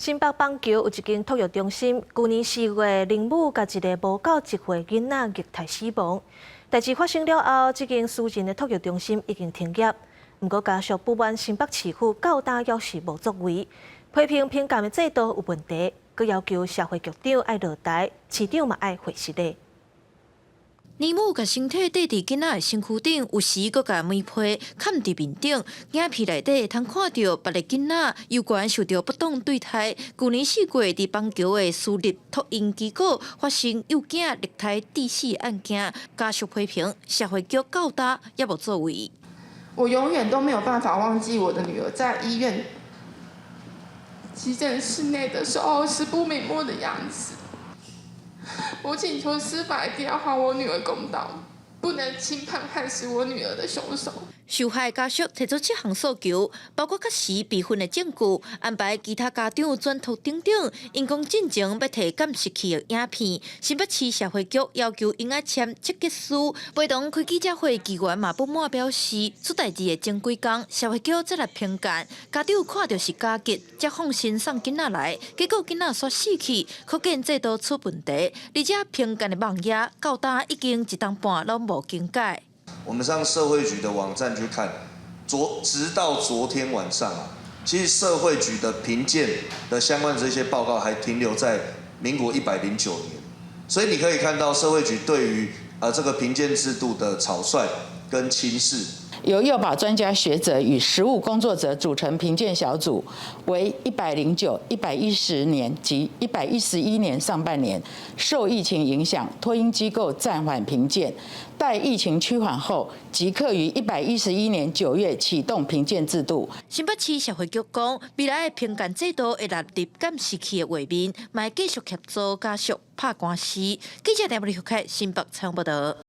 新北板橋有一間托育中心，舊年4月，奶母共一个無夠1歲囡仔虐待死亡。代誌發生了後，這間私人的托育中心已經停業。毋過家屬不滿新北市府到今猶是無作為，批評評鑑的制度有問題，閣要求社會局長愛落台，市長嘛愛回失禮。奶母共身體綴佇囡仔的身軀頂，有時閣共棉被崁佇面頂。影片內底通看著別个囡仔猶懸受著不當對待。舊年4月，佇板橋的私立托嬰機構發生幼囝虐待致死案件，家屬批評社會局到今猶無作為。我永遠都沒有辦法忘記我的女兒在醫院急診室內的時候死不瞑目的樣子。我請求司法一定要還我女兒公道，不能輕判害死我女兒的兇手。受害家屬提出七項訴求，包括確實備份的證據，安排其他家長轉托等等。𪜶講進前欲提監視器的影片，新北市社會局要求𪜶愛簽切結書。陪同開記者會議員嘛不滿表示，出代誌的前幾工，社會局才來評鑑，家長看著是加急，才放心送囡仔來，結果囡仔煞死去，可見制度出問題。而且評鑑的網頁到今已經一冬半攏無更改。我們上社會局的網站去看，直到昨天晚上啊，其實社會局的評鑑的相關這些報告還停留在民國109年，所以你可以看到社會局對於啊這個評鑑制度的草率跟輕視。由幼保專家學者與實務工作者組成評鑑小組，為109、110年及111年上半年受疫情影響，托嬰機構暫緩評鑑，待疫情趨緩後，即刻於111年9月啟動評鑑制度。新北市社會局講，未來的評鑑制度會納入監視器的畫面，嘛會繼續協助家屬拍官司。記者陳立開新北採訪報道。